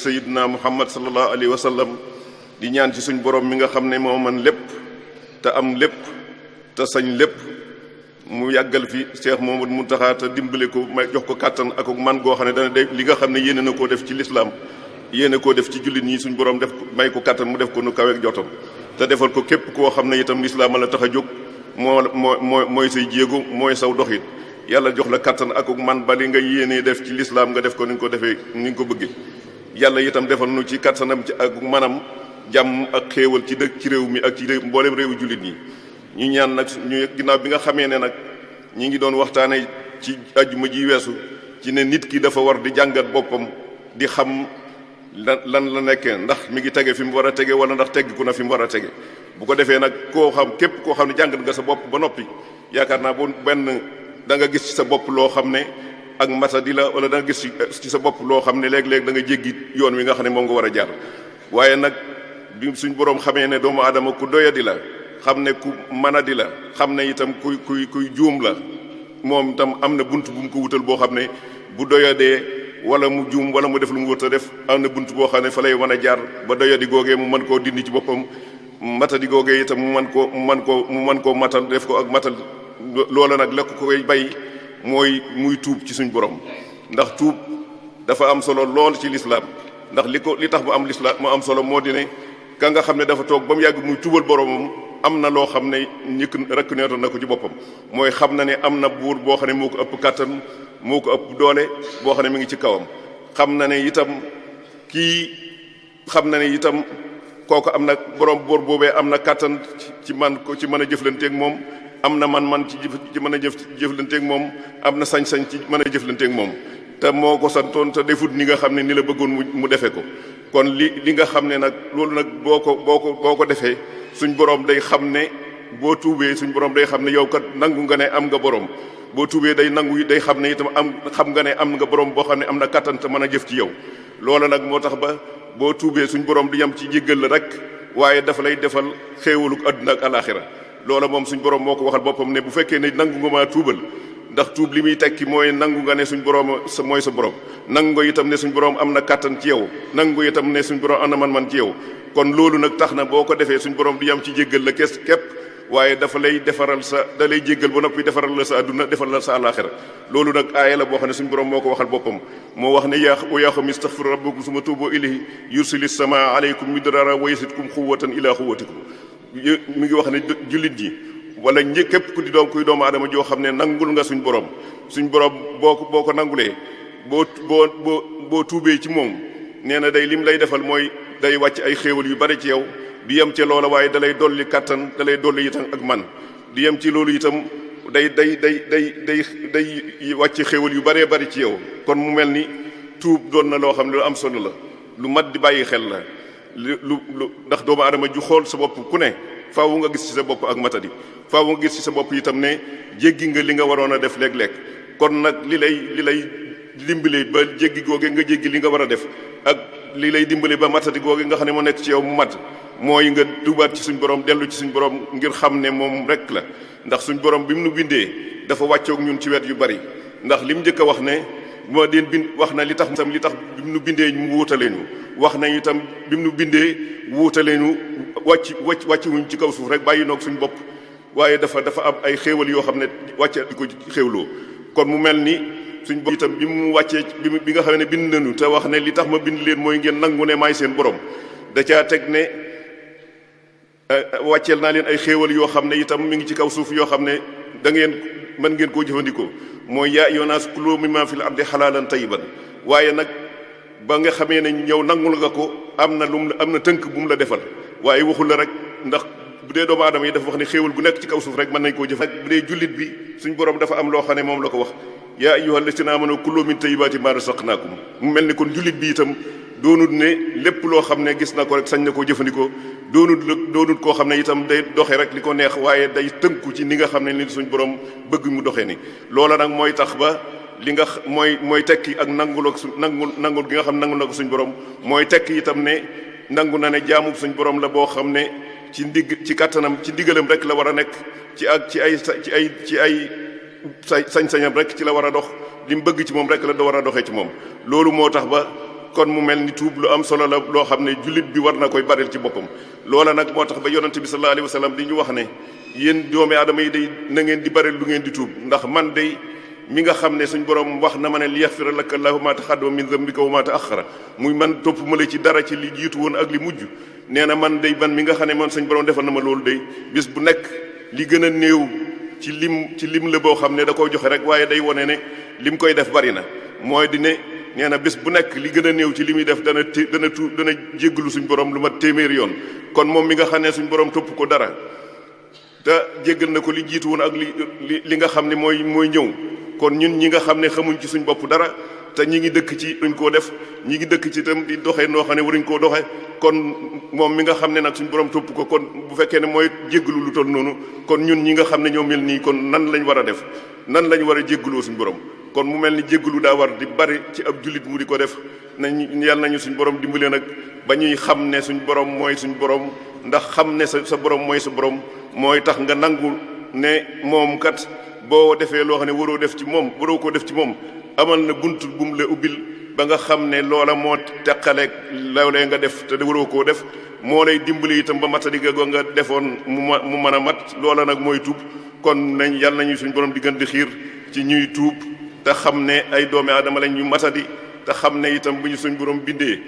sayyidina muhammad sallallahu alayhi wa sallam di ñaan ci suñ borom mi nga xam ne moo man lépp te am lépp te sañ lépp mu yàggal fi Cheikh Mouhamadou Mountakha te dimbale ko may jox ko kàttan ak man goo xam ne dana def li nga xam ne yéene na koo def ci lislaam yéene koo def ci jullit ñi suñ borom def may ko kàttan mu def ko nu kaweek jotam te defal ko képp koo xam ne itam lislaam la tax a jóg mooy say jéego mooy saw doxit yàlla jox la kàttan ak man ba li nga yéenee def ci lislaam nga def ko ni nga ko defee ni nga ko bëggee yàlla itam defal nu ci kàttanam ci ak manam jàmm ak xéewal ci dëkk ci réew mi ak ci mboolem réewu jullit ñi ñu ñaan nag ñu ginnaaw bi nga xamee ne nag ñi ngi doon waxtaane ci ajjuma ji weesu ci ne nit ki dafa war di jàngat boppam di xam lan la nekkee ndax mi ngi tege fi mu war a tege wala ndax teggiku na fi mu war a tege bu ko defee nag koo xam képp koo xam ne jàngat nga sa bopp ba noppi yaakaar naa bu benn da nga gis ci sa bopp loo xam ne ak matadi la wala da nga gis ci sa bopp loo xam ne léeg-léeg da nga jéggi yoon wi nga xam ne moom nga war a jaar waaye nag bi suñ boroom xamee ne doomu aadama ku doyadi la xam ne ku manadi la xam ne itam kuy juum la moom itam am na bunt bu mu ko wutal boo xam ne bu doyadee wala mu juum wala mu def lu mu wut a def am na bunt boo xam ne fa lay mën a jaar ba doyadi googee mu mën koo dindi ci boppam matadi googee itam mu mën koo matal def ko ak matal loola nag la ko koy bay mooy muy tuub ci suñ borom ndax tuub dafa am solo lool ci lislaam ndax li tax mu am lislaam mu am solo moo di ne ka nga xam ne dafa toog ba mu yàgg muy tuubal boromam am na loo xam ne reconnaître na ko ci boppam mooy xam na ne am na buur boo xam ne moo ko ëpp kàttan moo ko ëpp doole boo xam ne mi ngi ci kawam xam na ne itam kooku am na borom buur boobee am na kàttan ci mën a jëflanteeg moom am na man ci mën a jëflanteeg moom am na sañ-sañ ci mën a jëflanteeg moom te moo ko santoon te defut ni nga xam ne ni la bëggoon mu defe ko kon li nga xam ne nag loolu nag boo ko defee suñ borom day xam ne boo tuubee suñ borom day xam ne yow kat nangu nga ne am nga borom boo tuubee day xam ne itam xam nga ne am nga borom boo xam ne am na kattan te mën a jëf ci yow loola nag moo tax ba boo tuubee suñ borom du yem ci jéggal la rek waaye dafa lay defal xéewaluk àdduna ak alaxira loola moom suñ borom moo ko waxal boppam ne bu fekkee ne nangu nga maa tuubal ndax tuub li muy tekki mooy nangu nga ne suñ borom mooy sa borom nangu nga itam ne suñ borom am na kàttan ci yow nangu nga itam ne suñ borom am na man ci yow kon loolu nag tax na boo ko defee suñ borom du yam ci jéggal la képp waaye dafa lay defaral da lay jéggal ba noppi defaral la sa àdduna defaral la sa àllaaxira loolu nag aaya la boo xam ne suñ borom moo ko waxal boppam moo wax ne yaa qawmi istaghfiru rabbakum summa tuubu ilayhi yursilis samaa alaykum midrara wa yazidkum quwwatan ila quwwatikum mi ngi wax ne jullit ji wala képp ku di kuy doomu aadama joo xam ne nangul nga suñ borom boo ko nangulee boo tuubee ci moom nee na day lim lay defal mooy day wàcc ay xéewal yu bari ci yow di yem ci loola waaye da lay dolli kàttan da lay dolli itam ak man di yem ci loolu itam day wàcc xéewal yu baree bari ci yow kon mu mel ni tuub doon na loo xam ne lu am solo la lu mat di bàyyi xel la lu ndax doomu aadama ju xool sa bopp ku ne faaw nga gis ci sa bopp ak matadi faaw nga gis ci sa bopp itam ne jéggi nga li nga waroon a def léeg-léeg kon nag li lay dimbali ba jéggi googe nga jéggi li nga war a def ak li lay dimbali ba matadi googe nga xam ne moo nekk ci yow mu mat mooy nga dubaat ci suñ borom dellu ci suñ borom ngir xam ne moom rek la ndax suñ borom bi mu nu bindee dafa wàccoog ñun ci wet yu bari ndax li mu njëkk a wax ne moo deen bind wax na li tax bi mu nu bindee mu wuutale ñu wax na itam bi mu nu bindee wuutale ñu wàcc wuñ ci kaw suuf rek bàyyi noog suñ bopp waaye dafa am ay xéewal yoo xam ne wàcce di ko xéewloo kon mu mel ni suñ bopp itam bi mu wàccee bi nga xam ne bind nañu te wax ne li tax ma bind leen mooy ngeen nangu ne maay seen borom da caa teg ne wàcceel naa leen ay xéewal yoo xam ne itam mi ngi ci kaw suuf yoo xam ne da ngeen mën ngeen koo jëfandikoo mooy yaa ayyuhan naas kulu mimmaa fil ardi halaalan tayyiban waaye nag ba nga xamee ne ñëw nangul nga ko am na tënk bu mu la defal waaye waxul la rek ndax bu dee doomu aadama yi dafa wax ne xéewal gu nekk ci kaw suuf rek mën nañ koo jëf bu dee jullit bi suñ borom dafa am loo xam ne moom la ko wax yaa ayyuhal lazina aamanu kulu min tayyibaati maa razaqnaakum mu mel ni kon jullit bi itam doonut ne lépp loo xam ne gis na ko rek sañ na koo jëfandikoo doonut koo xam ne itam day doxe rek li ko neex waaye day tënku ci ni nga xam ne ni suñ borom bëgg mu doxee ni loola nag mooy tax ba li nga mooy tekki ak nangul gi nga xam nangul na ko suñ borom mooy tekki itam ne nangu na ne jaamu suñ borom la boo xam ne ci kàttanam ci ndigalam rek la war a nekk ci ay sañ-sañam rek ci la war a dox li mu bëgg ci moom rek la da war a doxee ci moom loolu moo tax ba kon mu mel ni tuub lu am solo la loo xam ne jullit bi war na koy baril ci boppam. loola nag moo tax ba yonante bi sallallahu alayhi wa sallam di ñu wax ne yéen doomi aadama yi day na ngeen di baril lu ngeen di tuub, ndax man day mi nga xam ne suñ borom wax na ma ne li yaxfira laka llaahu maa taqaddama min dambika wa maa ta'axxara, muy man topp ma la ci dara ci li jiitu woon ak li mujj. nee na man day man mi nga xam ne man suñ borom defal na ma loolu day bis bu nekk li gën a néew ci lim la boo xam ne da koo joxe rek, waaye day wone ne lim koy def bari na. mooy di ne nee na bis bu nekk li gën a néew ci li muy def dana jéggalu suñ borom lu ma téeméeri yoon. kon moom mi nga xam ne suñ borom topp ko dara te jéggal na ko li jiitu woon ak li nga xam ne mooy ñëw. kon ñun ñi nga xam ne xamuñ ci suñ bopp dara te ñi ngi dëkk ci duñ koo def, ñi ngi dëkk ci itam di doxee noo xam ne waruñ koo doxe. kon moom mi nga xam ne nag suñ borom topp ko, kon bu fekkee ne mooy jéggalu lu toll noonu, kon ñun ñi nga xam ne ñoo mel nii kon nan lañ war a def, nan lañ war a jéggaloo suñ borom. kon mu mel ni jéggalu daa war di bari ci ab jullit mu di ko def. yàlla nañu suñ borom dimbale nag ba ñuy xam ne suñ borom mooy suñ borom, ndax xam ne sa borom mooy sa borom mooy tax nga nangu ne moom kat boo defee loo xam ne waroo koo def ci moom amal na bunt bu mu la ubbil ba nga xam ne loola moo teqaleeg loolee nga def te waroo koo def, moo lay dimbali itam ba matadi ga nga defoon mu mën a mat. loola nag mooy tuub. kon yàlla nañu suñ borom di gën di xiir ci ñuy tuub te xam ne ay doomi aadama lañ ñu matadi, te xam ne itam bu ñu suñ borom bindee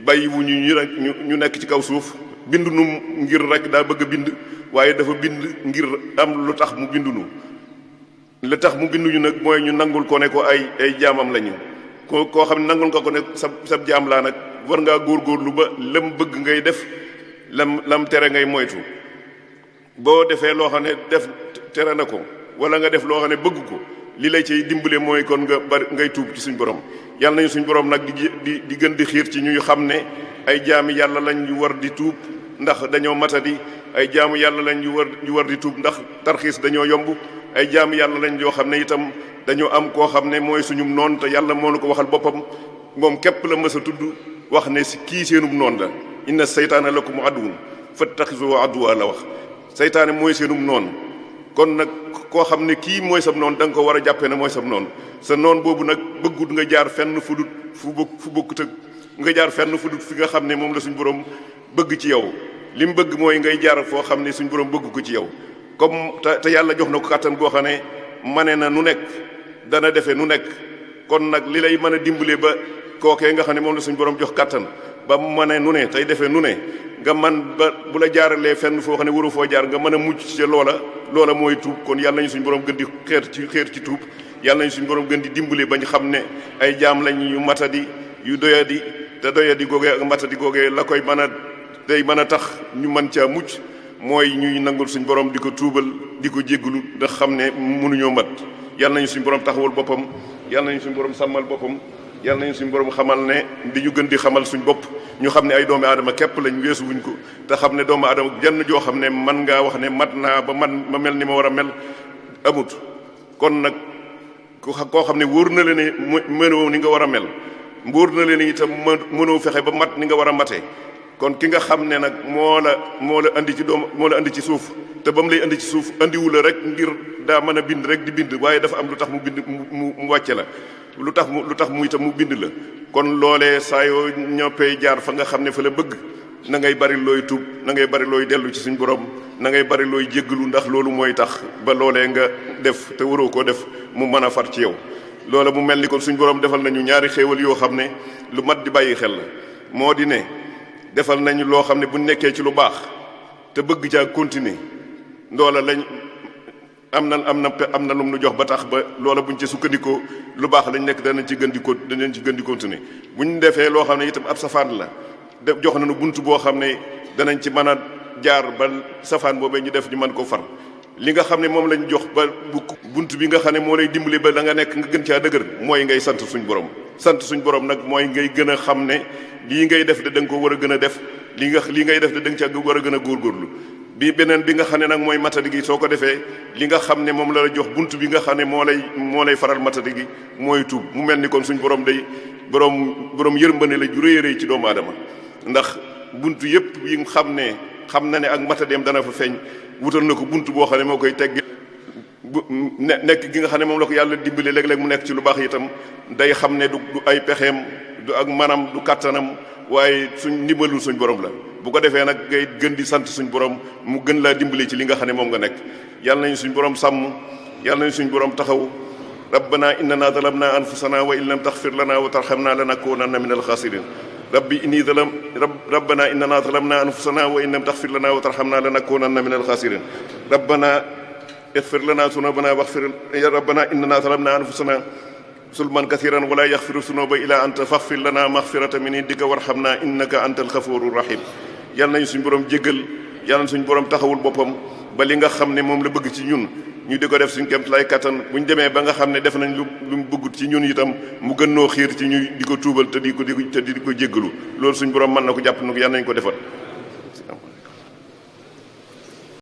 bàyyi wu ñu nekk ci kaw suuf bindu nu ngir rek daa bëgg a bind, waaye dafa bind ngir am lu tax mu bindunu. li tax mu binduñu nag mooy ñu nangul ko ne ko ay jaamam lañu. koo xam ne nangul nga ko ne sab jaam laa nag war ngaa góorgóorlu ba lam bëgg ngay def, lam tere ngay moytu. boo defee loo xam ne tere na ko wala nga def loo xam ne bëgg ko, li lay ciy dimbale mooy kon ngay tuub ci suñ borom. yàlla nañu suñ borom nag di gën di xiir ci ñuy xam ne ay jaami yàlla lañ ñu war di tuub ndax dañoo matadi, ay jaamu yàlla lañ ñu war di tuub ndax tarxiis dañoo yomb, ay jaamu yàlla lañ yoo xam ne itam dañoo am koo xam ne mooy suñum noon te yàlla moo nu ko waxal boppam. moom képp la mës a tudd wax ne si kii seenum noon la. inna seytaana lakum aduwwun fattaxizuhu aduwwa la wax. seytaane mooy seenum noon. kon nag koo xam ne kii mooy sam noon da nga ko war a jàppee ne mooy sam noon. sa noon boobu nag bëggut nga jaar fenn fu bokkut ak nga jaar fenn fu dut fi nga xam ne moom la suñu borom bëgg ci yow. li mu bëgg mooy ngay jaar foo xam ne suñu borom bëgg ko ci yow. comme te yàlla jox na ko kàttan goo xam ne mane na nu nekk dana defee nu nekk. kon nag li lay mën a dimbale ba kookee nga xam ne moom la suñu borom jox kàttan ba mu mane nu ne tey defee nu ne nga man ba bu la jaaralee fenn foo xam ne waru foo jaar nga mën a mucc ci loola mooy tuub. kon yàlla nañu suñu borom gën di xeer ci tuub. yàlla nañu suñu borom gën di dimbale ba ñu xam ne ay jaam lañ yu matadi yu doyadi, te doyadi googee ak matadi googee la koy mën a tax ñu mën caa mucc mooy ñuy nangul suñu borom di ko tuubal di ko jéggalu ndax xam ne mënuñoo mat. yàlla nañu suñu borom taxawal boppam, yàlla nañu suñu borom sàmmal boppam, yàlla nañu suñu borom xamal ne di ñu gën di xamal suñu bopp. ñu xam ne ay doomi aadama képp lañ weesu wuñ ko, te xam ne doomu aadama jenn joo xam ne man ngaa wax ne mat naa ba ma mel ni ma war a mel amut. kon nag koo xam ne wóor na leen ne mënoo ni nga war a mel, wóor na leen itam mënoo fexe ba mat ni nga war a matee. kon ki nga xam ne nag moo la andi ci suuf, te ba mu lay andi ci suuf andiwu la rek ngir daa mën a bind rek di bind, waaye dafa am lu tax mu bind mu wàcce la, lu tax mu itam mu bind la. kon loolee saa yoo ñoppee jaar fa nga xam ne fa la bëgg, na ngay bari looy tuub, na ngay bari looy dellu ci suñ borom, na ngay bari looy jéggalu, ndax loolu mooy tax ba loolee nga def te waroo koo def mu mën a far ci yow. loola mu mel ni kon suñ borom defal nañu ñaari xéewal yoo xam ne lu mat di bàyyi xel la. moo di ne defal nañu loo xam ne bu nekkee ci lu baax te bëgg caa continuer, loola lañ am na lu mu nu jox ba tax ba loola buñ ci sukkandikoo lu baax lañ nekk danañ ci gën di continuer. buñ defee loo xam ne itam ab safaan la jox nañu bunt boo xam ne danañ ci mën a jaar ba safaan boobee ñu def ñu mën ko far. li nga xam ne moom lañ jox ba bunt bi nga xam ne moo lay dimbali ba la nga nekk nga gën caa dëgër mooy ngay sant suñ borom. sant suñ borom nag mooy ngay gën a xam ne lii ngay def de da nga ko war a gën a def, lii ngay def de da nga caa war a gën a góorgóorlu. beneen bi nga xam ne nag mooy matadi gi, soo ko defee li nga xam ne moom la jox bunt bi nga xam ne moo lay faral matadi gi mooy tuub. mu mel ni kon suñ borom day borom yërmande la ju rëy a rëy ci doomu aadama, ndax bunt yëpp yi xam na ne ak matadeem dana fa feeñ, wutal na ko bunt boo xam ne moo koy tegg nekk gi nga xam ne moom la ko yàlla dimbale léeg-léeg mu nekk ci lu baax itam day xam ne du ay pexeem du ak manam du kàttanam waaye suñ ndimbalul suñ borom la bu ko defee nag ngay gën di sant suñ borom mu gën laa dimbale ci li nga xam ne moom nga nekk. yàlla nañu suñ borom sàmm yàlla nañu suñ borom taxaw. rabbana innana zalamna anfusana wa in lam taghfir lana wa tarhamna lanakunanna minal khasirin rabbana innana zalamna anfusana wa in lam taghfir lana wa tarhamna lanakunanna minal khasirin rabbana اغفر لنا ذنوبنا واغفر يا ربنا إننا ظلمنا أنفسنا ظلما كثيرا ولا يغفر الذنوب إلا أنت فاغفر لنا مغفرة من عندك وارحمنا إنك أنت الغفور الرحيم. yàlla nañu suñu borom jéggal yàlla nañu suñu borom taxawul boppam ba li nga xam ne moom la bëgg ci ñun ñu di ko def suñu kémt lay kattan bu ñu demee ba nga xam ne def nañ lu mu bëggut ci ñun itam mu gën noo xiir ci ñu di ko tuubal te di ko jéggalu loolu suñu borom mën na ko jàpp na ko yàlla nañu ko defal.